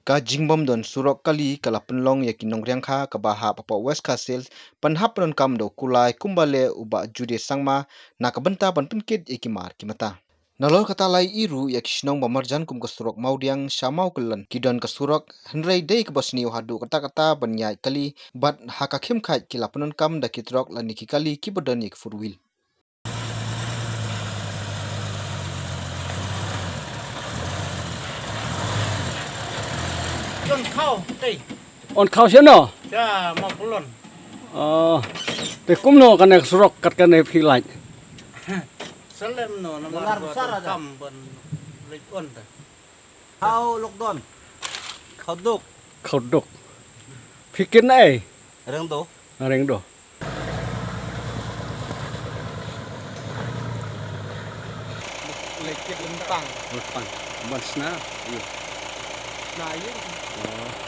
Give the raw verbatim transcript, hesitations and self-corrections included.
Ka jingbym don surok kali ka la pynlong ïa ki nongriangkha kaba hap hapoh West Khasi Hills ban hap pyndonkam da u kulai kumba leh u Bah Jude Sangma na ka bynta ban pynkit ïa ki mar ki mata. Nalor kata la ïohi ruh ïa ki shnong ba marjan kum ka surok Mawdiang sha Mawkyllon ki don ka surok, hynrei dei kaba sniew haduh katta katta ban ïaid kali bad ha ka khymkhat ki la pyndonkam da ki trok lane ki kali kiba don ïa ki four wheel. Jon khaw, tei. On khaw sha no? Sha Mawkyllon. Oh. Te kumno kane ka surok kat kane phi lait? Salem no, namar ba kam ban leit on ta. Khaw lok don. Khaw duk. Khaw duk. Phi kit na ei? Reng do. Reng do. Leit kit lempang. Lempang. Ban sna. Yu. Sna yu. Oh.